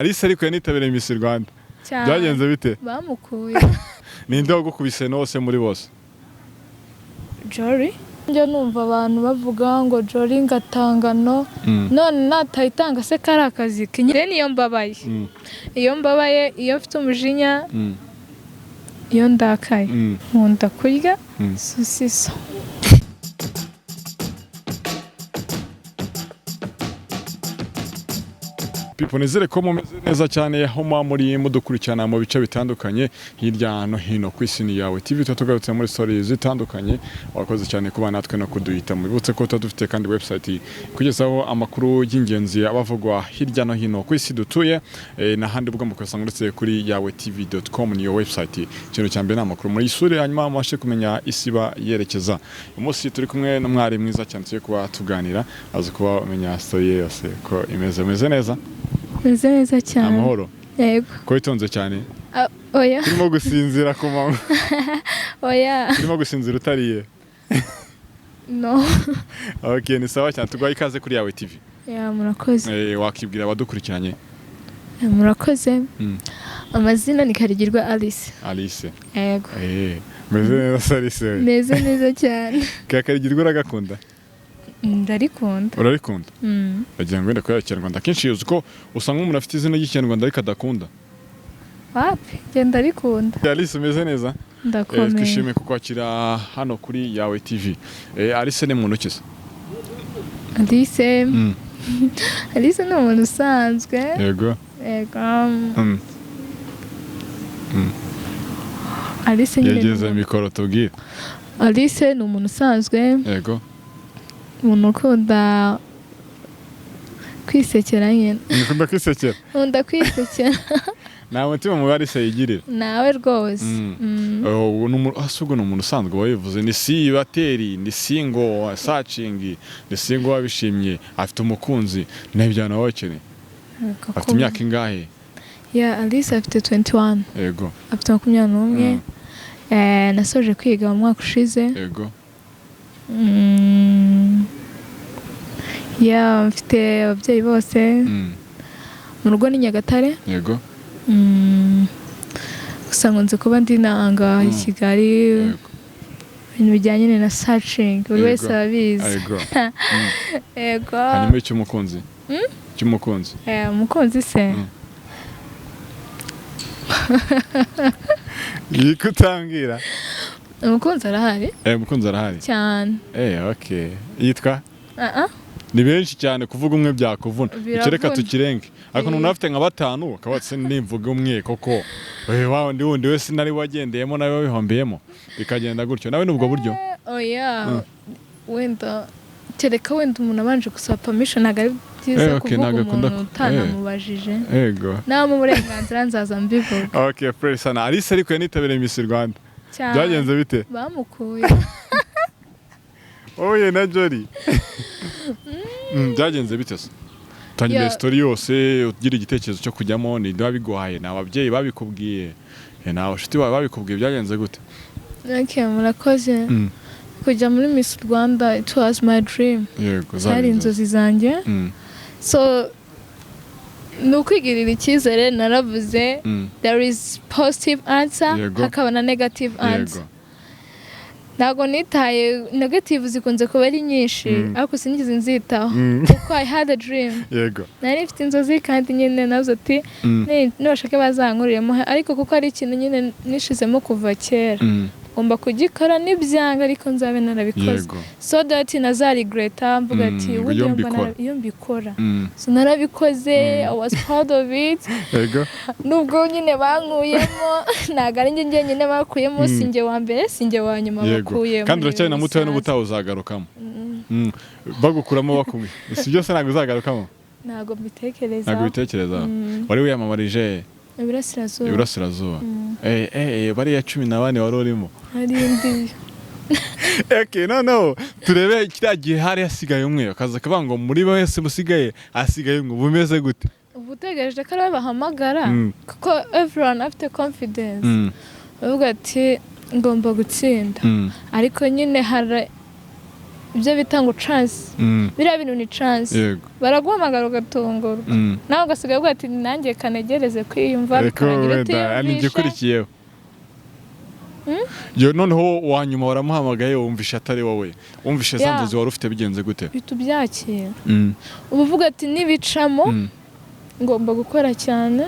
Alice ariko yanitabiriye Miss Rwanda. Cyane. Byagenze bite? Bamukuye. Ninde wagukubise nose muri bose? Jolly. Njya numva abantu bavuga ngo Jolly ngatanga no none natayitanga se kari akazi ke. Njye niyo mbabaye. Iyo mbabaye, iyo mfite umujinya, iyo ndakaye. Nkunda kurya sosiso. People, nizere ko mumeze neza cyane aho muba muri mudukurikirana mu bice bitandukanye hirya no hino ku isi. Ni Yawe TV, tuba tugarutse muri stories zitandukanye. Wakoze cyane kuba natwe no kuduhita. Mubibutse ko tuba dufite kandi website kugezaho amakuru y'ingenzi abavugwa hirya no hino ku isi dutuye, n'ahandi ubwo mukasanga uretse kuri yawetv.com, niyo website. Ikintu cya mbere ni amakuru muri isure, hanyuma mubashe kumenya isi iba yerekeza. Uyu munsi turi kumwe n'umwari mwiza cyane, tugiye kuba tuganira, azi kuba umenya story ye yose ko imeze. Umeze neza? Meze neza cyane. Amahoro? Yego. Ko witonze cyane? Ah, oya. Urimo gusinzira ku manywa? Oya. Urimo gusinzira utariye? No. Okay, ni sawa cyane, tuguhaye ikaze kuri Yawe TV. Ya, murakoze. Wakibwira abadukurikiranye? Ya, murakoze. Amazina ni Karigirwa Alice. Alice. Yego. Meze neza se, Alice we? Meze neza cyane. Ka Karigirwa uragakunda? Ndarikunda. Urarikunda? Bagira ngo wenda kubera Ikinyarwanda, akenshi uzi ko usanga umuntu afite izina ry'Ikinyarwanda ariko adakunda. Wapi? Njye ndarikunda. Alice, umeze neza? Ndakomeye. Twishimiye kukwakira hano kuri Yawe TV. Alice ni muntu ki se? Alice. Alice ni umuntu usanzwe. Yego. Yego. Alice nyine ni Yegeze umuntu- mikoro tubwire. Alice ni umuntu usanzwe, Yego. umuntu ukunda kwisekera nyine. Nikunda kwisekera. Nkunda kwisekera. Nta mutima mubi Alice yigirira. Nawe rwose. Oh, si ubwo ni umuntu usanzwe wabivuze, ni si bateri, ni single searching, ni single wabishimye, afite umukunzi, n'ibyo nawe wakeneye. Afite imyaka ingahe? Ya, Alice afite 21. Yego. Afite 21. Nasoje kwiga mu mwaka ushize. Yego. Ya, mfite ababyeyi bose. Mu rugo ni Nyagatare. Yego. Gusa nkunze kuba ndi nanga i Kigali. Yego. Ibintu bijyanye na searching buri Yego. wese arabizi. Yego. Yego. Hanyuma icy'umukunzi? Icy'umukunzi. Umukunzi se? Yiko utambwira. Umukunzi arahari. Umukunzi arahari. Cyane. Okay. Yitwa? Ah ah. Ni benshi cyane, kuvuga umwe byakuvuna. Biravuna. Icyo reka tukirenge. Ariko umuntu afite nka batanu akaba ati nimvuga umwe koko. Wa wundi wundi wese nari wagendeyemo nawe wabihombeyemo. Bikagenda gutyo. Nawe nubwo buryo. Oya. Wenda kereka wenda umuntu abanje gusaba permission, ntabwo ari byiza Okay, kuvuga ntabwo akunda umuntu utanamubajije. Yego. Nawe mu burenganzira nzaza mbivuga. Okay, fresh sana. Alice ariko yanitabiriye Miss Rwanda. Cyane. Byagenze bite? Bamukuye. Oye na Jolly. Byagenze bite se? Tangira story yose, ugira igitekerezo cyo kujyamo, ni babiguhaye, ni ababyeyi babikubwiye, ni abashuti bawe babikubwiye, byagenze gute? Okay, murakoze. Kujya muri Miss Rwanda, it was my dream. Yego, Zari inzozi zanjye. So ni ukwigirira icyizere, naravuze there is positive answer, Yego. hakaba na negative answer. Yego. Ntabwo nitaye negative, zikunze kuba ari nyinshi, ariko sinigeze nzitaho kuko I had a dream. Yego. Nari mfite inzozi kandi nyine navuze ati nibashake bazankuriremo, ariko kuko ari ikintu nyine nishizemo kuva kera, ngomba kugikora, nibyanga ariko nzabe narabikoze, so that nazaregreta mvuga ati ngo ubundi iyo iyo mba mbikora. iyo mbikora. So narabikoze, I was proud of it. Yego. Nubwo nyine bankuyemo, ntabwo ari njye njyenyine bakuyemo, si njye wa mbere, si njye wa nyuma bakuyemo. Kandi uracyari na mutoya, Bisanzwe. n'ubutaha uzagarukamo. Bagukuramo bakubwiye. Si byose, ntabwo uzagarukamo? Ntabwo mbitekereza. Ntabwo ubitekereza. Wari wiyamamarije Iburasirazuba. Iburasirazuba. Bariya 14 wari urimo. Hari indi. Okay, noneho turebe kiriya gihe hari hasigaye umwe, akaza akavuga ngo muri wese musigaye hasigaye umwe, bumeze gute? Uba utegereje ko ariwe bahamagara, kuko everyone afite confidence, bavuga ati ngomba gutsinda, ariko nyine hari Ibyo bita ngo chance, biriya bintu ni chance. Baraguhamagara ugatungurwa, nawe ugasigaye uvuga ati: "Nanjye kanegereze kwiyumva." Ariko Bikarangira wenda ni utiyumvishe. Igikurikiyeho yo noneho wa nyuma waramuhamagaye, wumvishe atari wowe, wumvishe za nzozi wari ufite, bigenze gute? Uhita ubyakira, uba uvuga ati: "Nibicamo ngomba gukora cyane,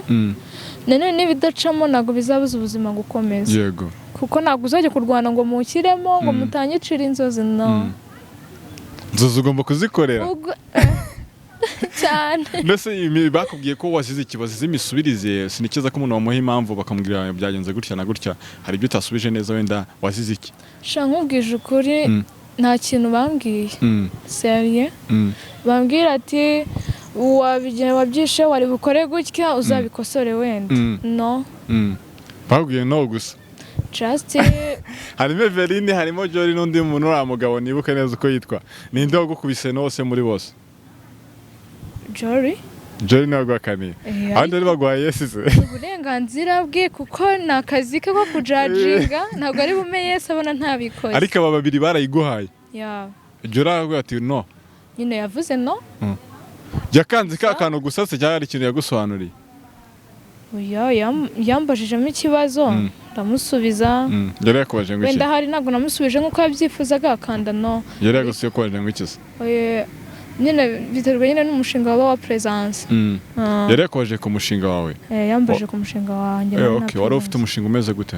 nanone nibidacamo ntabwo bizabuza ubuzima gukomeza." Kuko ntabwo uzajya kurwana ngo mushyiremo ngo mutanyicira inzozi, no. Inzozi ugomba kuzikorera. Cyane. Mbese bakubwiye ko wasize ikibazo z'imisubirize? Sinikiza ko umuntu wamuha impamvu bakamubwira byagenze gutya na gutya, hari ibyo utasubije neza, wenda wazize iki? Sha, nkubwije ukuri, nta kintu bambwiye sérieux. Bambwira ati: "Wabyishe, wari bukore gutya, uzabikosore wenda." No. Bakubwiye no gusa? Just. Harimo Eveline, harimo Jolly n'undi muntu, uriya mugabo nibuke neza uko yitwa. Ninde wagukubise nose muri bose? Jolly. Jolly niwe waguhakaniye? Eh. Abandi bari baguhaye yes se? Uburenganzira bwe, kuko ni akazi ke ko kujudginga, ntabwo ari bume yes abona ntabikoze. Ariko aba babiri barayiguhaye? Yeah. Jolly aravuga ati no? Nyine yavuze no. Yakanze ka kantu gusa se, cyangwa hari ikintu yagusobanuriye? Oya, yambajijemo ikibazo, ndamusubiza. Yari yakubajije ngo iki? Wenda hari ntabwo namusubije nk'uko yabyifuzaga, akanda no. Yari yakubajije ngo iki se? Oya, nyine biterwa nyine n'umushinga waba wa presence. Yari yakubajije ku mushinga wawe? Eh, yambajije ku mushinga wanjye. Eh, nari okay. Wari ufite na umushinga umeze gute?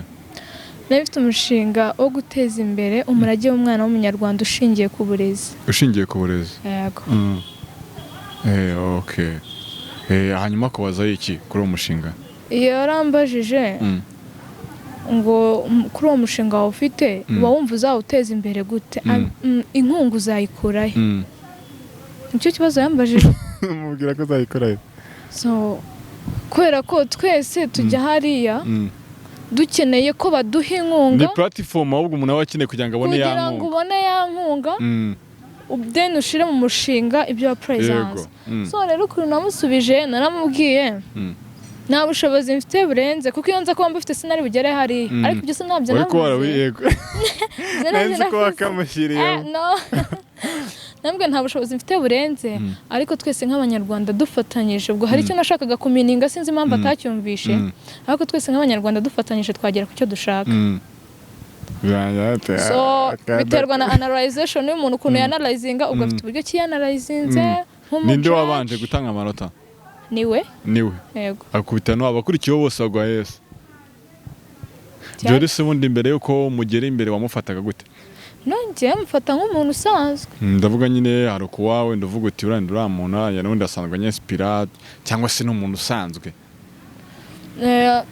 Nari mfite umushinga wo guteza imbere umurage w'umwana w'umunyarwanda ushingiye ku burezi. Ushingiye ku burezi? Yego. Eh, okay. Eh, hanyuma kubaza iki kuri uwo mushinga? Yarambajije ngo kuri uwo mushinga wawe ufite, uba wumva uzawuteza imbere gute? Inkunga uzayikurahe? Nicyo kibazo yambajije. Mubwira ko uzayikurahe? So kubera ko twese tujya hariya dukeneye ko baduha inkunga. Ni platform ahubwo umuntu aba akeneye kugira ngo abone ya Kugira ngo nkunga. ubone ya nkunga, then ushire mu mushinga ibyo wa presence. So rero ukuntu namusubije, naramubwiye nta bushobozi mfite burenze, kuko iyo nza kuba mbufite sinari bugere hariya. Ariko ibyo sinabyo Wari kuba navuze. Yego. Ibyo nabyo Nari nzi ko navuze. wakamushyiriyeho. Eh, no. Nabwo nta bushobozi mfite burenze, ariko twese nk'abanyarwanda dufatanyije, ubwo hari icyo nashakaga kumeaninga, sinzi impamvu atacyumvishe, ariko twese nk'abanyarwanda dufatanyije twagera ku cyo dushaka. So biterwa na analyzation y'umuntu, ukuntu yanalizinga, ubwo afite uburyo ki yanalizinze Ninde nk'umujudge. wabanje gutanga amanota? Niwe. Niwe? Yego. Akubita no abakurikiyeho bose baguha yes. Jolly se ubundi mbere yuko mugera imbere wamufataga gute? Nongeye mufata nk'umuntu usanzwe. Ndavuga nyine hari ukuwawe, ndavuga uti uriya uriya muntu uriya n'ubundi asanzwe anyinspira, cyangwa se ni umuntu usanzwe? Eh,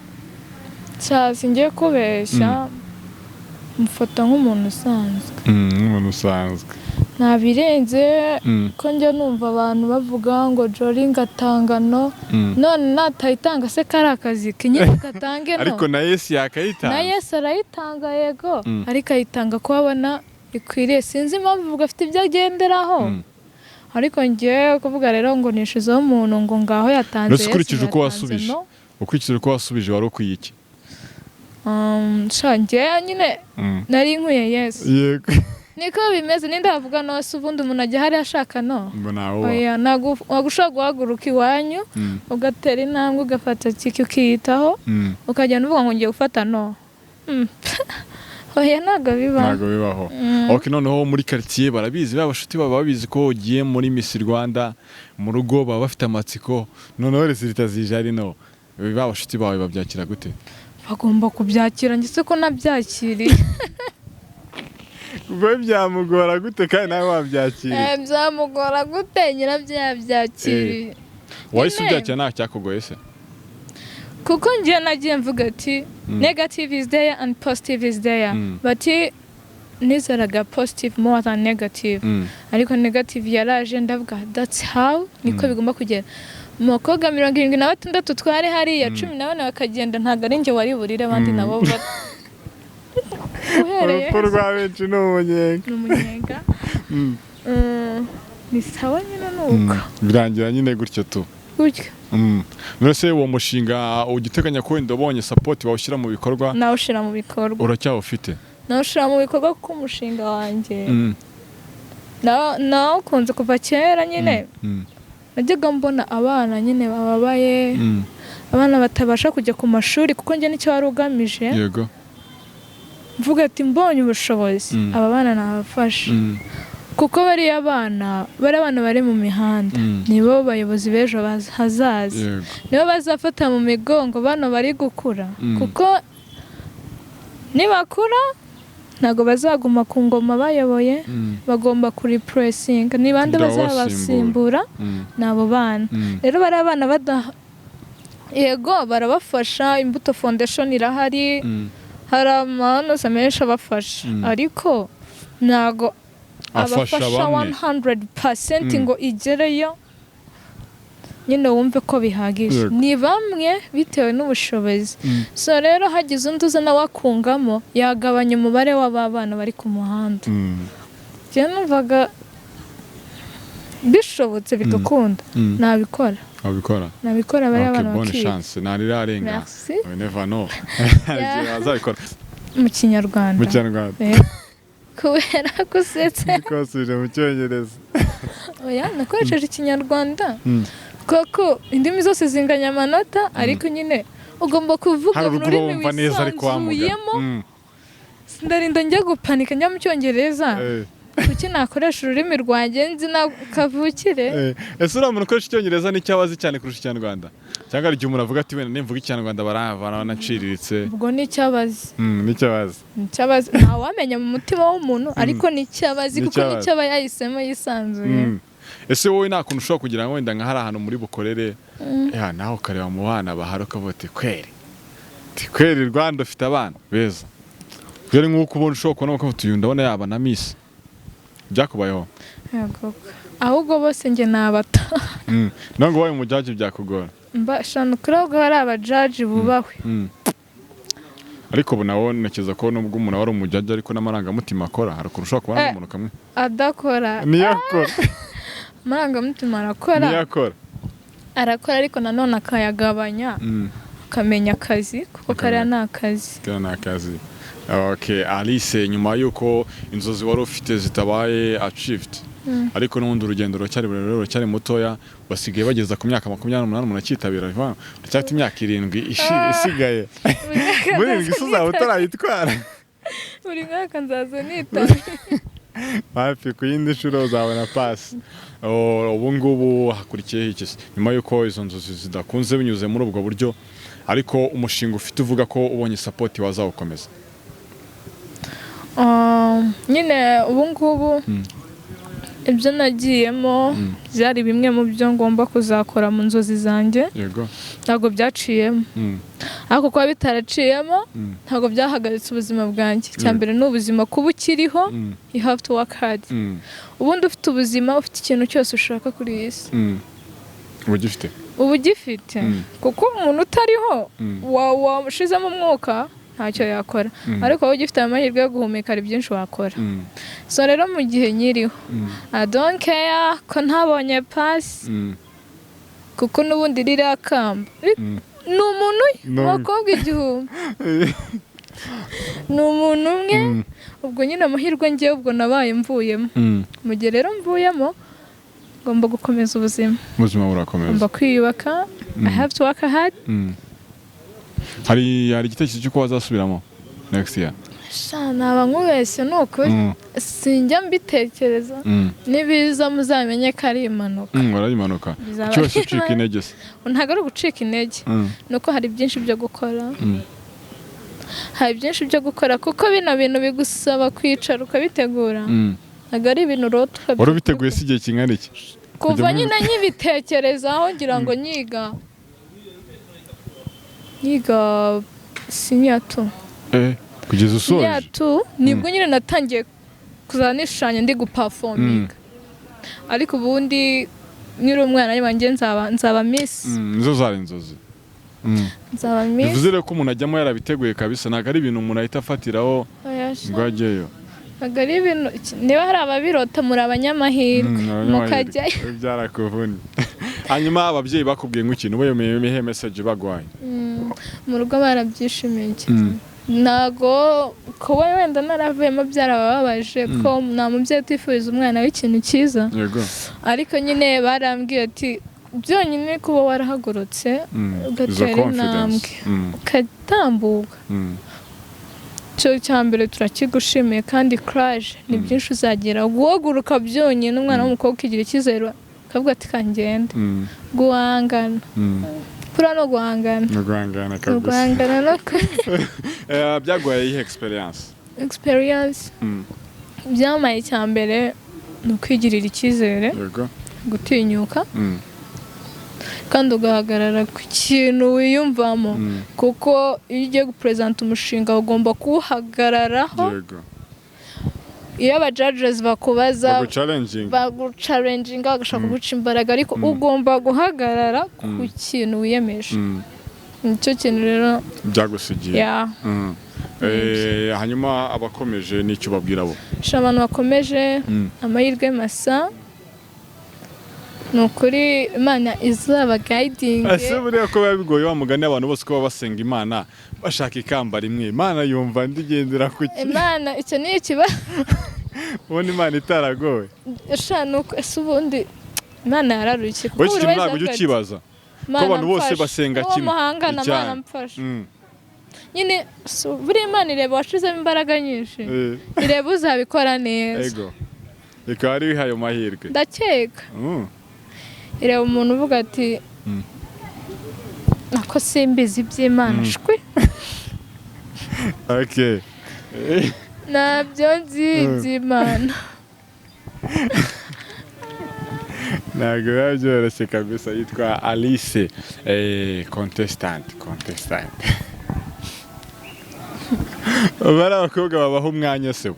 cya singiye kubeshya, mufata nk'umuntu usanzwe. Nk'umuntu usanzwe. Nta birenze, ko njya numva abantu bavuga ngo Jolly ngatanga no, none natayitanga se kari akazi ke nyine gatange no. Ariko na yes yakayitanga. Na yes arayitanga, yego. Ariko ayitanga ko abona ikwiriye, sinzi impamvu, ubwo afite ibyo agenderaho. Ariko ngewe kuvuga rero ngo nishizeho umuntu ngo ngaho yatanze Mbese yes, ukurikije uko yatanze wasubije, no. ukurikije uko wasubije, wari ukwiye iki? Sha, ngewe nyine nari nkwiye yes. Niko bimeze, ninde wavuga no se? Ubundi umuntu ajya hariya ashaka no? Ngo ntawe uba. Oya, ntabwo ushobora guhaguruka iwanyu, ugatera intambwe, ugafata tike, ukiyitaho, ukagenda uvuga ngo ngiye gufata no. Oya, ntabwo bibaho. Ntabwo bibaho. Ok, noneho muri quartier barabizi, ba bashuti baba babizi ko ugiye muri Miss Rwanda? Mu rugo baba bafite amatsiko, noneho résultat zije ari no, ba bashuti bawe babyakira gute? Bagomba kubyakira, njye se ko nabyakiriye. Ubwo byamugora gute kandi nawe wabyakiriye? Eh, byamugora gute? Nyirabyo yabyakiriye. Wahise Nyine. ubyakira, nta cyakugoye se? Kuko njye nagiye mvuga ati negative is there and positive is there, but nizeraga positive more than negative. Ariko negative yaraje, ndavuga that's how, niko bigomba kugenda. Mu bakobwa 76 twari hariya, 14 bakagenda, ntabwo ari njye wari burire abandi nabo uhereye. Urupfu rwa benshi ni umunyenga. Ni umunyenga. Ni sawa nyine, ni uko. Birangira nyine gutyo tu. Gutyo. None se uwo mushinga ujya uteganya ko wenda ubonye support wawushyira mu bikorwa? Nawushyira mu bikorwa. Uracyawufite? Nawushyira mu bikorwa kuko umushinga wanjye Nawukunze kuva kera nyine. Najyaga mbona abana nyine bababaye, abana batabasha kujya ku mashuri, kuko njye nicyo wari ugamije. Mvuga ati mbonye ubushobozi, aba bana nabafasha, kuko bariya bana, bariya bana bari mu mihanda, nibo bayobozi b'ejo hazaza, nibo bazafata mu migongo bano bari gukura, kuko nibakura ntabwo bazaguma ku ngoma bayoboye, bagomba kuripuresinga. Ni bande Kugira bazabasimbura? Mm. Ni abo bana. Rero bariya bana yego barabafasha, Imbuto Foundation irahari, hari amanoza menshi abafasha, ariko ntago Afasha abafasha bamwe. 100% Mm. ngo igereyo nyine wumve ko bihagije. Ni bamwe bitewe n'ubushobozi. So rero hagize undi uza nawe akungamo, yagabanya umubare w'aba bana bari ku muhanda. Njyewe numvaga bishobotse bigakunda, nabikora. Wabikora. Nabikora, bariya Okay, bana bonne bakiga. chance, ntarirarenga. Merci. We never know. Yeah. Azabikora. Mu Kinyarwanda. Mu Kinyarwanda. Kubera ko usetse. Twasubije mu Cyongereza. Oya, nakoresheje Ikinyarwanda, koko indimi zose zinganya amanota, ariko nyine ugomba kuvuga Hari mu urugo rurimi wumva neza ariko wamuga. wisanzuyemo. Ndarinda njya gupanika njya mu Cyongereza? Kuki nakoresha ururimi rwanjye nzi na kavukire? Ese uriya muntu ukoresha Icyongereza nicyo aba azi cyane kurusha Ikinyarwanda, cyangwa hari igihe umuntu avuga ati wenda nimvuga Ikinyarwanda baranaciriritse? Ubwo nicyo abazi. Nicyo abazi. Nicyo abazi, ntawamenya mu mutima w'umuntu, ariko nicyo abazi, kuko Nicyo abazi. nicyo aba yahisemo yisanzuye. Ese wowe nta kuntu ushobora kugira ngo wenda nka hari ahantu muri bukorere ya nawe ukareba mu bana bahari ukavuga uti kweri, uti kweri Rwanda ufite abana beza, dore nk'uko ubona ushobora kubona ukavuga uti uyu ndabona yaba na Miss? Byakubayeho? Yego. Ahubwo bose njye nabata. Ntabwo ubaye umujudge byakugora. Mbashanu kuri ahubwo hari abajudge bubahwe. Ariko ubu nawe ntekereza ko nubwo umuntu aba ari umujudge, ariko n'amarangamutima akora, hari ukuntu ushobora kubona n'umuntu kamwe Adakora. Niyo akora. Amarangamutima arakora. Niyo akora. Arakora, ariko nanone akayagabanya, akamenya akazi, kuko kariya ni akazi. Kariya ni akazi. Okay, Alice, nyuma y'uko inzozi wari ufite zitabaye achieved, ariko n'ubundi urugendo ruracyari rurerure, ruracyari mutoya, basigaye bageza ku myaka 28 umuntu acyitabira, uracyafite imyaka 7 isigaye. Muri irindwi se uzaba utarayitwara? Buri mwaka nzaza nitaba. Hafi ku yindi nshuro uzabona pasi. Oh, ubu ngubu hakurikiyeho iki se? Nyuma y'uko izo nzozi zidakunze binyuze muri ubwo buryo, ariko umushinga ufite uvuga ko ubonye support wazawukomeza? Nyine ubu ngubu ibyo nagiyemo byari bimwe mu byo ngomba kuzakora mu nzozi zanjye. Ntabwo byaciyemo, ariko kuba bitaraciyemo ntabwo byahagaritse ubuzima bwanjye. Icya mbere ni ubuzima, kuba ukiriho, you have to work hard. Ubundi ufite ubuzima, ufite ikintu cyose ushaka kuri iyi si. Uba ugifite. Uba ugifite, kuko umuntu utariho, washizemo umwuka, ntacyo yakora, ariko wowe ugifite amahirwe yo guhumeka, hari byinshi wakora. So rero mu gihe nkiriho, I don't care ko ntabonye pasi, kuko n'ubundi ririya kamba ni umuntu mu bakobwa 1000, ni umuntu umwe. Ubwo nyine amahirwe ngewe, ubwo nabaye mvuyemo. Mu gihe rero mvuyemo, ngomba gukomeza ubuzima. Ubuzima burakomeza. Ngomba kwiyubaka. I have to work hard. Hari igitekerezo cy'uko wazasubiramo next year? Sha, naba nkubeshye, ni ukuri. Sinjya mbitekereza. Nibiza muzamenye ko ari impanuka. Warayimanuka. Bizaba Cyose ari ucika impanuka. intege se? Ntabwo ari ugucika intege, ni uko hari byinshi byo gukora. Hari byinshi byo gukora, kuko bino bintu bigusaba kwicara ukabitegura. Ntabwo ari ibintu urota ukabyuka. Wari ubiteguye se igihe kingana iki? Kuva Kujya nyine nkibitekerezaho, ngira ngo nyiga senior two. Kugeza usoje? Senior two nibwo nyine natangiye kuzajya nishushanya ndi guperforminga, ariko ubundi nkiri umwana wanjye nzaba Miss. Nizo zari inzozi. Nzaba Miss. Bivuze rero ko umuntu ajyamo yarabiteguye kabisa, ntabwo ari ibintu umuntu ahita afatiraho Oya sha. ngo ajyeyo. Ntabwo ari ibintu. Niba hari ababirota, muri abanyamahirwe mukajyayo. Byarakuvunnye. Hanyuma ababyeyi bakubwiye nk'ikintu, wemeye ihe message baguhaye? Mu rugo barabyishimiye cyane. Ntago kuba wenda naravuyemo byarabababaje, ko nta mubyeyi utifuriza umwana we ikintu cyiza. Ariko nyine barambwiye ati byonyine kuba warahagurutse, Izo ugatera confidence. intambwe, ugatambuka, cyo cya mbere turakigushimiye kandi courage, ni byinshi uzagera. Guhaguruka byonyine, umwana w'umukobwa ukigira icyizere akavuga ati kangende, guhangana, kuriya no guhangana. Ni uguhangana Ni kabisa. uguhangana no Byaguhaye iyihe experience? Experience byamaye, icya mbere ni ukwigirira icyizere, gutinyuka, kandi ugahagarara ku kintu wiyumvamo, kuko iyo ugiye gupresenta umushinga ugomba kuwuhagararaho. Iyo aba judges bakubaza, Baguchallenginga. baguchallenginga, bagashaka kuguca imbaraga, ariko ugomba guhagarara ku kintu wiyemeje. Nicyo kintu rero Byagusigiye. Ya. Hanyuma abakomeje n'icyo babwira bo? Sha, abantu bakomeje, amahirwe masa, ni ukuri Imana izaba guiding. Ese buriya ko biba bigoye, wa mugani, abantu bose ko baba basenga Imana bashaka ikamba rimwe, Imana yumva ndigendera ku ki? Imana, icyo ni ikibazo. Ubundi Imana itaragowe. Sha, ni uko ese ubundi Imana yararushye kuko Wowe iki buri kintu wese ntabwo ujya avuga ati, ukibaza ko "Mana abantu bose mfasha." basenga Uwo kimwe muhangana, cyane. Mana mfasha. Nyine buriya Imana ireba washizemo imbaraga nyinshi, ireba uzabikora neza. Ego, ikaba ari wihaye amahirwe. Ndakeka ireba umuntu uvuga ati nako simbizi iby'Imana, shwi. Ntabyo nzi iby'Imana. Ntabwo biba byoroshye kabisa. Yitwa Alice, contestant. Bari abakobwa babaha umwanya se,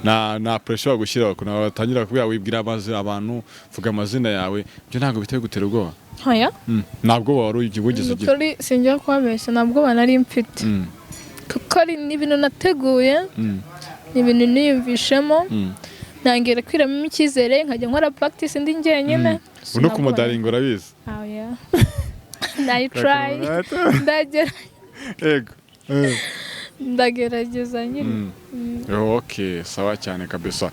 nta pressure bagushyiraho, ukuntu batangira kubwira wibwira amazina abantu, vuga amazina yawe, ibyo ntabwo biteye gutera ubwoba? Hoya. Ntabwo wari wigeze ugira? Ukuri sinjya kubabeshya, ntabwo nari mfite, kuko ari ni ibintu nateguye, ni ibintu niyumvishemo, ntangira kwiremamo icyizere, nkajya nkora practice ndi njyenyine. Ubu no kumodelinga urabizi? Oh yeah. I try. Ndagera Yego. Ndagerageza nyine. Ok, sawa cyane kabisa.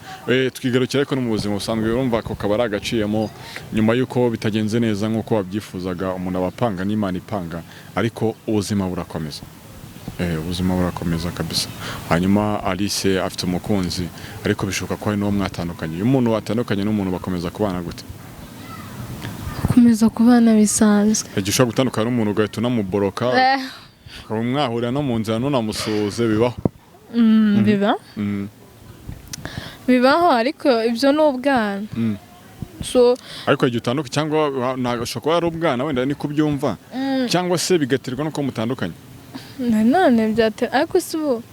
Twigarukira ariko no mu buzima busanzwe, urumva ko kaba ari agaciyemo nyuma y'uko bitagenze neza nk'uko wabyifuzaga. Umuntu aba apanga n'Imana ipanga, ariko ubuzima burakomeza. Ubuzima burakomeza kabisa. Hanyuma Alice afite umukunzi, ariko bishoboka ko hari n'uwo mwatandukanye. Iyo umuntu watandukanye n'umuntu, bakomeza kubana gute? Gukomeza kubana bisanzwe. Igihe ushobora gutandukana n'umuntu ugahita unamuboroka, ukaba mwahurira no mu nzira ntunamusuhuze, bibaho? Biba bibaho, ariko ibyo ni ubwana. So Ariko igihe utandukanye, cyangwa ntabwo ushobora kuba ari ubwana wenda niko ubyumva, cyangwa se bigaterwa n'uko mutandukanye. Nanone byatera, ariko si ubu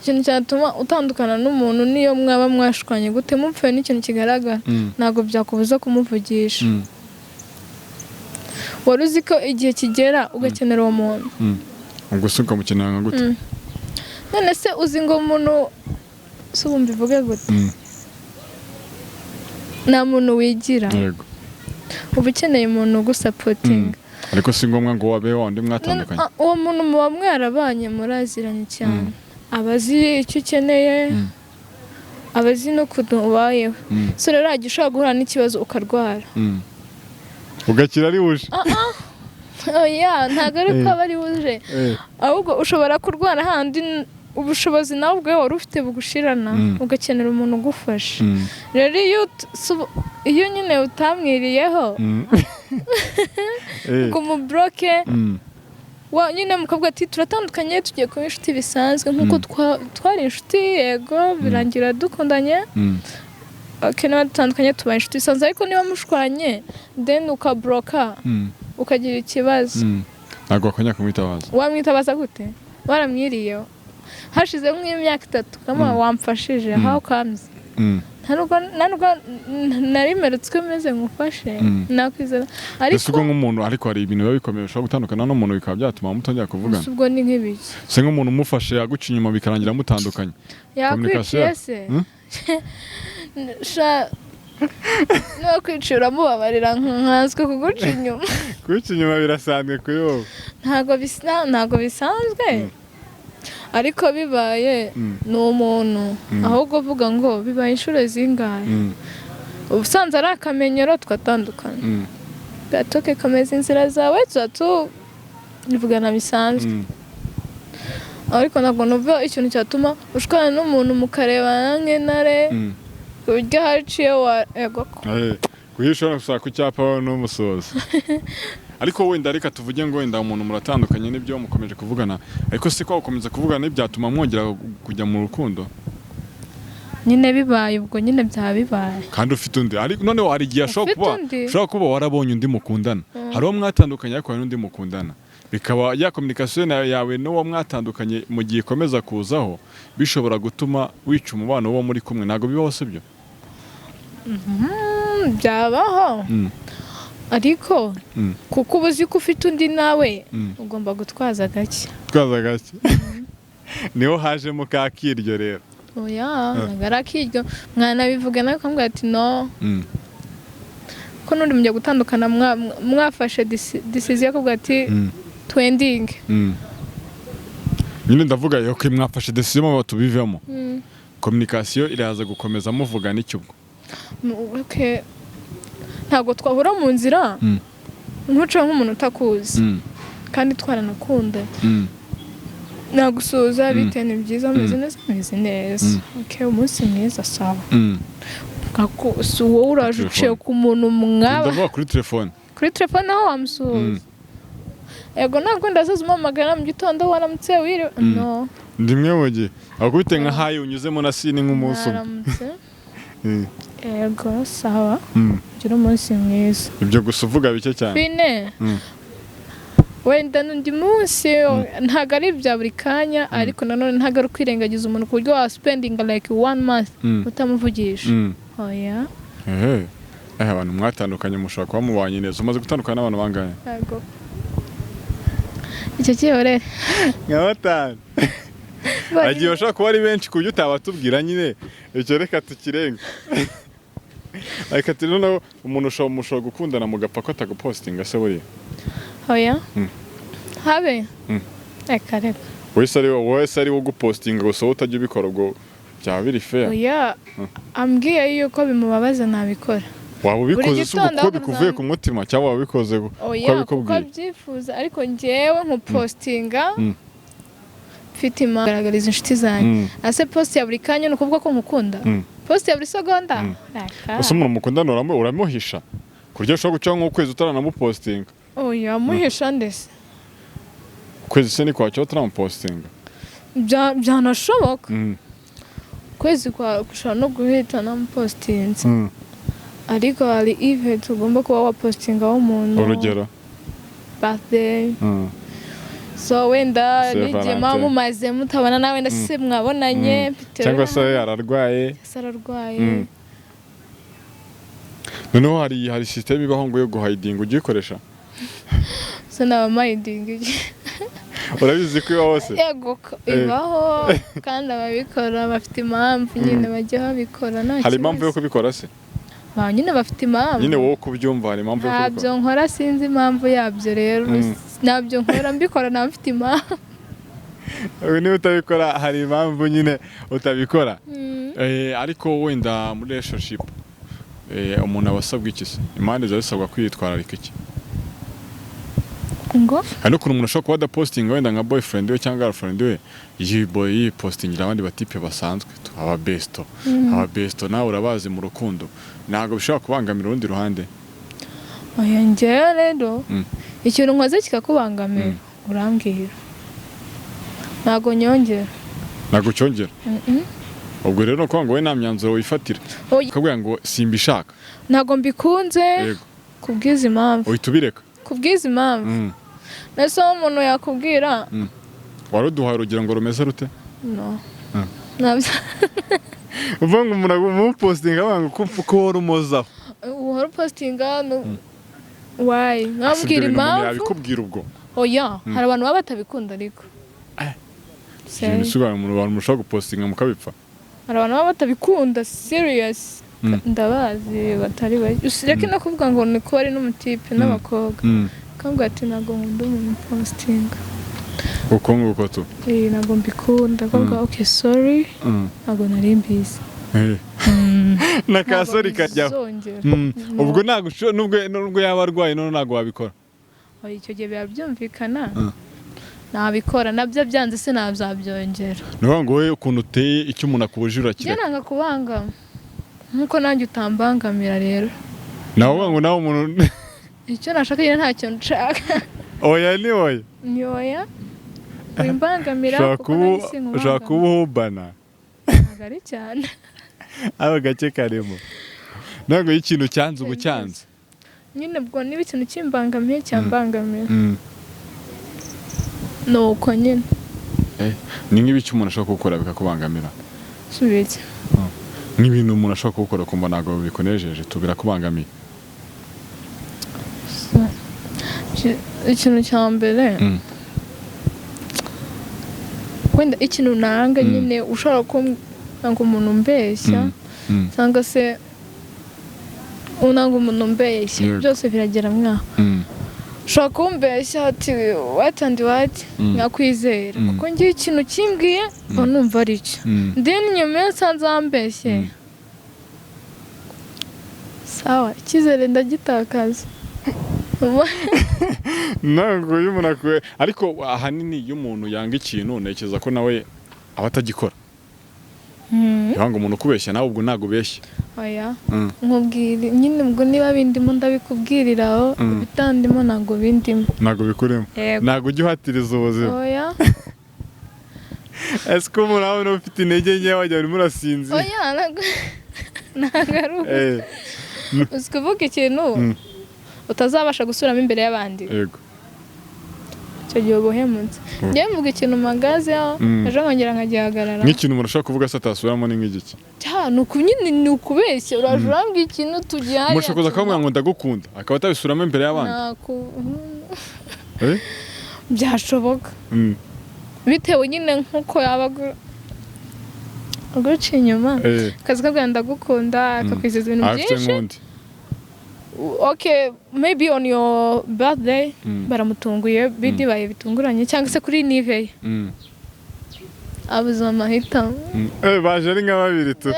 ikintu cyatuma utandukana n'umuntu, niyo mwaba mwashwanye gute, mupfuye n'ikintu kigaragara, ntabwo byakubuza kumuvugisha. Wari uzi ko igihe kigera ugakenera uwo muntu? Ubwo se ukamukenera nka gute? None se uzi ngo umuntu si ubu mbivuge gute? Nta muntu wigira. Uba ukeneye umuntu ugusupportinga. Ariko si ngombwa ngo wabe wa wundi mwatandukanye. Uwo muntu muba mwarabanye, muraziranye cyane, aba azi icyo ukeneye, aba azi n'ukuntu ubayeho. So rero hajya ushobora guhura n'ikibazo ukarwara, Ugakira ari buje. Oya, ntabwo ari ko aba ari buje, ahubwo ushobora kurwara handi ubushobozi nawe ubwawe wari ufite bugushirana, ugakenera umuntu ugufasha. Rero iyo nyine utamwiriyeho ngo umuboroke, nyine mukobwa ati turatandukanye, tugiye kuba inshuti bisanzwe nk'uko twari inshuti, yego birangira dukundanye. Okay, niba dutandukanye tuba inshuti bisanzwe, ariko niba mushwanye then ukaboroka, ukagira ikibazo, Ntabwo wakongera kumwitabaza. Wamwitabaza gute waramwiriyeho hashize nk'imyaka 3 kama wamfashije, how comes? Nta nubwo nari meretse meze ngufashe, nakwizera Ese ariko ubwo nk'umuntu, ariko hari ibintu biba bikomeye ushobora gutandukana n'umuntu bikaba byatuma mutongera kuvugana. Gusa ubwo ni nk'ibiki? Se nk'umuntu umufashe yaguca inyuma bikarangira mutandukanye. Yakwiciye Communication. se? Sha, niba kwiciye uramubabarira nkanswe kuguca inyuma. Kuguca inyuma birasanzwe kuri wowe? Ntabwo bisa, ntabwo bisanzwe. Ariko bibaye ni umuntu, ahubwo uvuga ngo bibaye inshuro zingahe, ubusanzwe ari akamenyero, tugatandukana. Gatoke kameze inzira zawe, tuba tuvugana bisanzwe. Ariko ntabwo numva ikintu cyatuma ushwana n'umuntu mukarebana nk'intare, ku buryo haciye wa ego ko. Kuko ushobora gusaka ku cyapa n'umusozo. Ariko wenda reka tuvuge ngo wenda umuntu muratandukanye n'ibyo, mukomeje kuvugana, ariko se ko gukomeza kuvugana ntibyatuma mwongera kujya mu rukundo? Nyine bibaye, ubwo nyine byaba bibaye. Kandi ufite undi, ariko noneho hari igihe ashobora Ufite kuba undi? ushobora kuba warabonye undi mukundana. Hari uwo mwatandukanye, ariko hari n'undi mukundana, bikaba ya communication yawe n'uwo mwatandukanye mu gihe ikomeza kuzaho, bishobora gutuma wica umubano w'uwo muri kumwe. Ntabwo bibaho, sibyo? Byabaho, ariko kuko uba uzi ko ufite undi nawe, ugomba gutwaza gake. Twaza gake, niho hajemo ka kiryo rero. Oya, ntabwo ari akiryo. Mwanabivuga nawe ukamubwira ati no, ko n'undi mugiye gutandukana, mwafashe decision yo kuvuga ati twendinge. Nyine ndavuga, okay, mwafashe decision ngo tubivemo, communication iraza gukomeza, muvugana iki ubwo? Okay. Ntabwo twahura mu nzira ntuce nk'umuntu utakuzi kandi twaranakunda. Nagusuhuza, bite, ni byiza, meze neza, meze neza, okay, umunsi mwiza, sawa. Si wowe uraje Telefone. uciye ku muntu mwaba Ndavuga kuri telefone. Kuri telefone aho wamusuhuza, yego, ntabwo ndazaza umuhamagara mu gitondo, waramutse, wiriwe, no. Rimwe mu gihe akubite nka hi, unyuzemo na seen nk'umunsi umwe. Mwaramutse, yego, sawa, gira umunsi mwiza. Ibyo gusa, uvuga bike cyane. Fine. Wenda n'undi munsi, ntabwo ari ibya buri kanya, ariko nanone ntabwo ari ukwirengagiza umuntu ku buryo wa spendinga like one month utamuvugisha. Oya. Ehe. Abantu mwatandukanye mushobora kuba mubanye neza. Umaze gutandukana n'abantu bangahe? Ntabwo icyo cyihorere. Nka batanu. Agiye bashobora kuba ari benshi ku buryo utabatubwira nyine. Icyo reka tukirenga. Reka turi noneho umuntu mushobora gukundana mugapfa ko atagupostinga se buriya? Oya. Habe. Reka reka. Wese ari wo gupostinga gusa, wowe utajya ubikora, ubwo byaba biri fair? Oya, ambwiye yuko bimubabaza nabikora. Waba ubikoze se ubwo Gitondo kuko bikuvuye ahubwo ku mutima, cyangwa waba ubikoze kuko Oya, kuko abikubwiye? abyifuza, ariko njyewe nkupostinga mfite impamvu, garagariza inshuti zanjye. Ase post ya buri kanya ni ukuvuga ko nkukunda? Post ya buri segonda? Reka. Ese umuntu mukundana uramuhisha ku buryo ushobora gucaho nk'ukwezi utaranamupostinga? Oya, muhisha ndetse. Ukwezi se ni kwacyo utaramupostinga? Byanashoboka. Ukwezi kwa gushobora no guhita namupostinze. Ariko hari event ugomba kuba wapostingaho umuntu. Urugero? Birthday. So wenda Saint n'igihe Valentin. muba mumaze mutabona, nawe wenda se mwabonanye bitewe Cyangwa se ararwaye. Se ararwaye. Noneho hari system ibaho ngo yo guhidinga, ujya uyikoresha? So naba mayidingi. Urabizi ko ibaho se? Yego ko ibaho, kandi ababikora bafite impamvu nyine bajya babikora, nta Hari impamvu yo kibazo. kubikora se? Ba nyine bafite impamvu. Nyine wowe kubyumva, hari impamvu yo Ntabyo kubikora? nkora, sinzi impamvu yabyo rero. Ntabyo nkora, mbikora naba mfite impamvu. Niba utabikora hari impamvu nyine utabikora. Ariko wenda muri relationship, umuntu aba asabwa iki se? Impande ziba zisabwa kwitwararika iki? Ngo? Hari n'ukuntu umuntu ashobora kuba adapostinga wenda nka boyfriend we cyangwa girlfriend we, yipostingira abandi batipe basanzwe, aba besto. Aba besto nawe urabazi mu rukundo, ntabwo bishobora kubangamira urundi ruhande? Oya, njyewe rero ikintu nkoze kikakubangamira, urambwira, ntabwo nyongera. Ntabwo cyongera? Mm-mm. Ubwo rero ni ukuvuga ngo wowe nta myanzuro wifatira? Oya. Ukabwira ngo simbishaka. Ntabwo mbikunze kubw'izi mpamvu. Uhita ubireka. Kubw'izi mpamvu. Nese aho umuntu yakubwira. Wari uduhaye urugero ngo rumeze rute? No. Ntabyo. Uvuga ngo umuntu umupostinga avuga ngo ko uhora umuzaho. Uhora upostinga no wayi Ese ibyo nkabwira bintu umuntu impamvu. yabikubwira ubwo? Oya, hari abantu baba batabikunda, ariko Ibintu usigaye umuntu, abantu mushobora gupostinga mukabipfa. Hari abantu baba batabikunda, serious. Ndabazi batari bake. Usireke no kuvuga ngo ni kuba ari n'umutipe, n'abakobwa. Akambwira ati ntabwo nkunda umuntu upostinga. Uko nguko tu. Eh, ntabwo mbikunda kuvuga "Okay, sorry, ntabwo nari mbizi." Na ka sorry kajyaho. Bizongera. Ubwo ntabwo nubwo yaba arwaye none ntabwo wabikora? Oya, icyo gihe biba byumvikana, nabikora nabyo byanze sinazabyongera. Ni ukuvuga ngo wowe ukuntu uteye, icyo umuntu akubujije Njye urakireka. nanga kubangama nkuko nanjye utambangamira rero. Nawe uvuga ngo nawe umuntu Icyo nashaka nyine, ntacyo nshaka. Oya ni oya. Ni oya, wimbangamira Ushobora kuko kuba nanjye ushobora sinkubangamira. Kuba uhubana. Ntabwo ari cyane. Ako gake karimo. Ntabwo iyo ikintu cyanze uba cyanze. Nyine ubwo niba ikintu kimbangamiye, cyambangamira, ni uko nyine. Ni nk'ibiki umuntu ashobora gukora bikakubangamira? Subiki? Nk'ibintu umuntu ashobora kuwukora ukumva ntabwo bikunejeje tu, birakubangamiye. Ikintu cya mbere, wenda ikintu nanga nyine, ushobora kumbwira ngo umuntu umbeshya, cyangwa se unanga umuntu umbeshya, byose biragera mwaho. Ushobora kumbeshya ati what and what, nkakwizera, kuko ngiye ikintu kimbwiye mba numva ari cyo. Then nyuma iyo nsanze wambeshye, sawa, icyizere ndagitakaza. Ntabwo iyo umuntu akwiye, ariko ahanini iyo umuntu yanga ikintu, ntekereza ko nawe aba atagikora. Yanga umuntu ukubeshya, nawe ubwo ntabwo ubeshya. Oya, nkubwira nyine ubwo niba bindimo ndabikubwiriraho, ibitandimo ntabwo bindimo. Ntabwo bikurimo. Yego. Ntabwo ujya uhatiriza ubuzima. Oya. Ese ko umuntu abona ufite intege nke wajya urimo urasinzira? Oya, ntabwo ari uko. Uzi kuvuga ikintu utazabasha gusubiramo imbere y'abandi, icyo gihe uba uhemutse. Njyewe mvuga ikintu mpagazeho, ejo nkongera nkagihagarara. Nk'ikintu umuntu ashobora kuvuga se atasubiramo ni nk'igiki? Ni uku nyine, ni ukubeshya. Uraje urambwira ikintu tugihari. Umuntu ashobora kuza akamubwira ngo "Ndagukunda", akaba atabisubiramo imbere y'abandi. Eh? Byashoboka, bitewe nyine nk'uko yaba aguca inyuma, akazi kabwira "Ndagukunda", akakwizeza ibintu Afite byinshi. nk'undi. Okay, maybe on your birthday baramutunguye, bidibaye bitunguranye, cyangwa se kuri nive ye, abuze amahitamo. Baje ari nka babiri tu.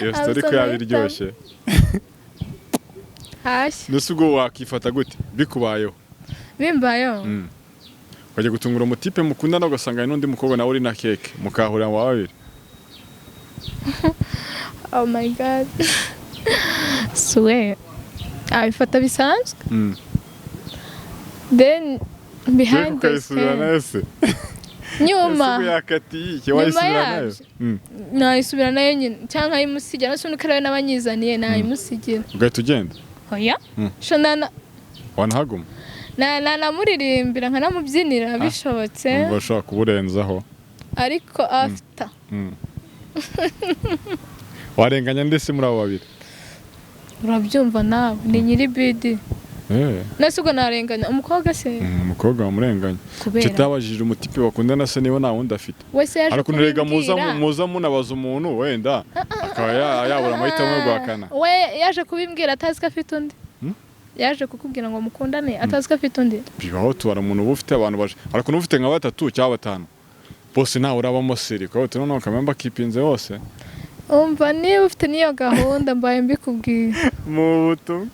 Iyo story ko yaba Abuze iryoshye. Hashya. Mbese ubwo wakifata gute bikubayeho? Bimbayeho? Ukajya gutungura umutipe mukundana, ugasanga hari n'undi mukobwa nawe uri na keke, mukahurira mu babiri. Oh my God, suwe abifata bisanzwe. Then behind the Ukayisubira scene nayo se? Nyuma. Ese ubwo yakatiye iki? Nyuma Wayisubira nayo? yabyo. Nayisubira nayo nyine cyangwa nkayimusigira, nase undi kariya n'abanyizaniye nayimusigira. Ugahita ugenda? Oya. Sho nana Wanahaguma? Nanamuririmbira nkanamubyinira bishobotse. Umva ushobora kuburenzaho. Ariko after Warenganya ndetse muri abo babiri? Urabyumva nawe, ni nyiri bidi. Nase ubwo narenganya umukobwa se? Umukobwa wamurenganya. Kubera Tutabajije umutipe bakundana se niba nta wundi afite. Wese yaje Hari ukuntu rega muza kubimbwira. Muza munabaza umuntu, wenda akaba yabura amahitamo yo guhakana. We yaje kubimbwira atazi ko afite undi? Yaje kukubwira ngo mukundane atazi ko afite undi? Bibaho, tubara umuntu uba ufite abantu baje. Hari ukuntu uba ufite nka batatu cyangwa batanu, bose ntawe urabamo seri, ukaba uti noneho kamemba kipinze bose. Umva, niba ufite n'iyo gahunda, mbaye mbikubwiye. Mu butumwa,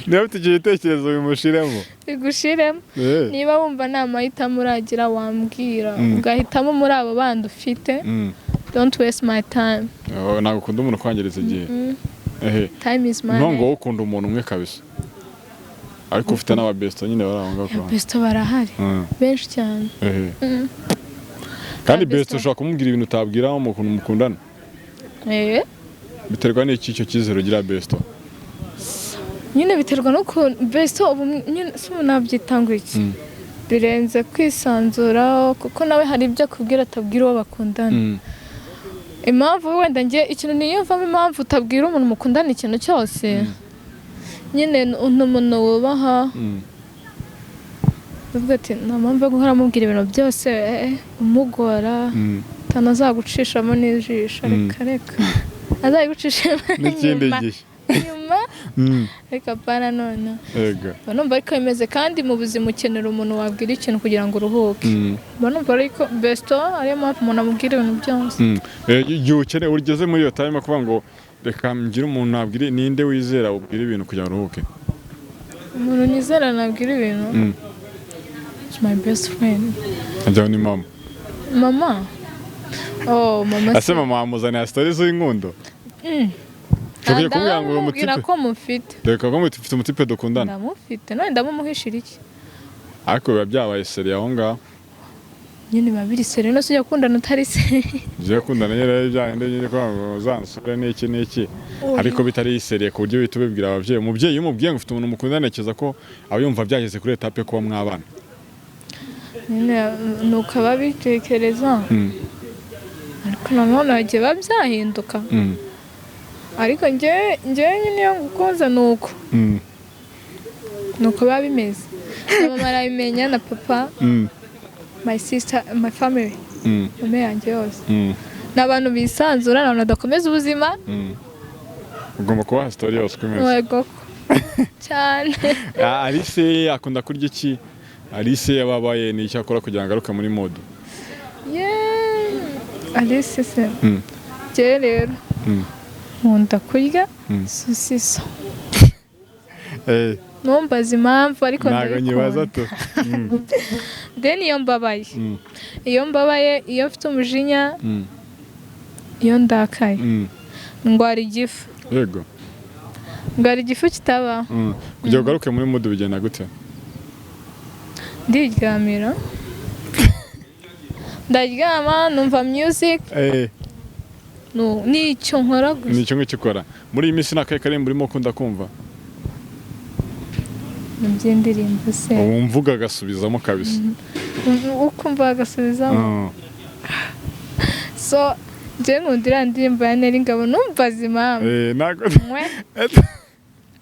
niba ufite icyo gitekerezo bimushiremo. Bigushiremo. Niba wumva nta mahitamo uragira, wambwira ugahitamo muri abo bandi ufite. Don't waste my time. Oh, ntabwo ukunda umuntu kwangiriza igihe. Ehe. Time is money. Ntongo wowe ukunda umuntu umwe kabisa, ariko ufite n'ababesto nyine bari aho ngaho ku ruhande. Besto barahari, benshi cyane. Ehe. Kandi Abesto. besto ushobora kumubwira ibintu utabwira umuntu mukundana. Biterwa n'iki icyo cyizere ugira besto? Nyine biterwa n'ukuntu besto ubu nyine si ubu nabyita ngo iki, birenze kwisanzuraho, kuko nawe hari ibyo akubwira atabwira uwo bakundana. Impamvu wenda njye ikintu niyumvamo, impamvu utabwira umuntu mukundana ikintu cyose, nyine ni umuntu wubaha, uvuga ati nta mpamvu yo guhora amubwira ibintu byose, umugora, atanazagucishamo n'ijisho. Reka reka, azabigucishamo N'ikindi nyuma. gihe. Nyuma. Ariko apana none. Yego. Mba numva ariko bimeze, kandi mu buzima ukenera umuntu wabwira ikintu kugira ngo uruhuke. Mba numva ariko besto, ariyo mpamvu umuntu amubwira ibintu byose. Igihe ukeneye, ugeze muri iyo time kuvuga ngo reka ngire umuntu nabwire, ninde wizera ubwira ibintu kugira ngo uruhuke? Umuntu nizera nabwira ibintu? It's my best friend. Ajyaho ni mama? Mama, oh mama. Ese mama wamuzaniye story z'inkundo? Tugiye kumubwira ngo uyu Ndamubwira mutipe ko mufite. Reka ko mufite umutipe dukundana. Ndamufite, none ndamumuhishira iki? Ariko biba byabaye sérieux aho ngaho. Nyine biba biri sérieux, no sujya gukundana utari sérieux. Ugiye gukundana nyine rero, bya bindi nyine kuvuga ngo uzansure n'iki n'iki, ariko bitari sérieux ku buryo uhita ubibwira ababyeyi. Umubyeyi iyo umubwiye ngo ufite umuntu mukundana, ntekereza ko aba yumva byageze kuri étape yo kuba mwabana. Nyine ni uko ababitekereza, ariko nanone bagiye byahinduka. Ariko njyewe nyine iyo ngukunze ni uko ni uko biba bimeze, na mama arabimenya na papa, my sister, my family, famille yanjye yose. Ni abantu bisanzura, ni abantu badakomeza ubuzima. Ugomba kubaha story yose uko imeze. Yego cyane. Ah, Alice akunda kurya iki? Alice yababaye ni icyo akora kugira ngo agaruke muri mood? Yeah. Alice se? Njyewe rero nkunda kurya sosiso. Ntumbaze impamvu, ariko Ntabwo nyibaza ndabikunda. tu. Then iyo mbabaye, iyo mbabaye, iyo mfite umujinya, iyo ndakaye, ndwara igifu. Ndwara igifu kitabaho. Kugira ngo ugaruke muri mood bigenda gute? Ndiryamira, ndaryama, numva music. Nicyo nkora gusa. Ni icyo ngicyo ukora. Muri iyi minsi ni akahe karirimbo urimo ukunda kumva? Mu by'indirimbo se? Ubu mvuga agasubizamo kabisa. Ukumva agasubizamo. So njyewe nkunda iriya ndirimbo ya Nel Ngabo, numvaze impamvu. Ntabwo Mwe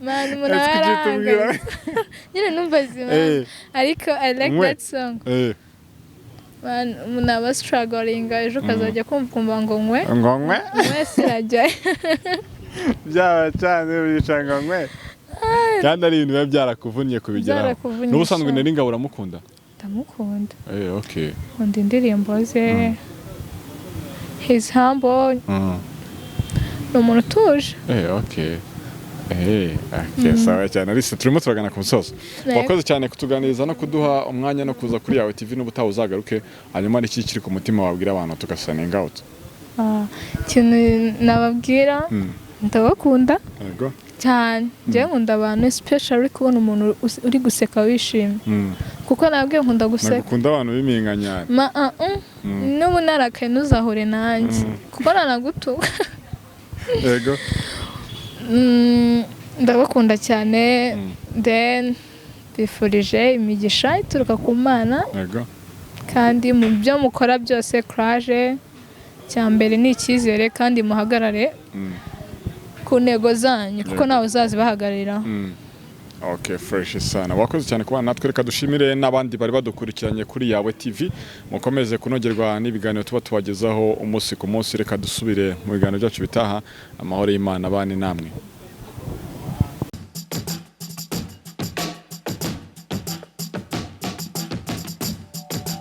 man, umuntu aba Ese kuki utubwira? yarahagaze nyine, numvaze impamvu, ariko I like Mwe. that song. Man, umuntu aba struggling, ejo ukazajya kumva ukumva ngo nkwe. Ngo nkwe. Nkwe sirajyayo. Byaba cyane bica ngo nkwe, kandi ari ibintu biba byarakuvunnye kubigeraho. Byarakuvunnye, N'ubusanzwe sha. Nel Ngabo uramukunda? Ndamukunda. Okay. Nkunda indirimbo ze, he's humble, ni umuntu utuje. Okay. Okay, sawa cyane. Alice, turimo turagana ku musozo. Yego. Wakoze cyane kutuganiriza no kuduha umwanya no kuza kuri Yawe TV. N'ubutaha uzagaruke. Hanyuma n'iki kiri ku mutima wabwira abantu tugasigninga out? Ah, ikintu nababwira, ndabakunda cyane. Njyewe nkunda abantu, especially kubona umuntu uri guseka wishimye, kuko nabwiye nkunda guseka. Nagukunda abantu b'iminkanyari. Ma n'ubu narakaye ntuzahure nanjye, kuko nanagutuka. Ndabakunda cyane. Then bifurije imigisha ituruka ku Mana, kandi mu byo mukora byose courage. Cya mbere ni icyizere, kandi muhagarare ku ntego zanyu, kuko ntawe uzazibahagarariraho. Okay, fresh sana. Wakoze cyane kubana natwe. Reka dushimire n'abandi bari badukurikiranye kuri Yawe TV. Mukomeze kunogerwa n'ibiganiro tuba tubagezaho umunsi ku munsi. Reka dusubire mu biganiro byacu bitaha. Amahoro y'Imana bane namwe.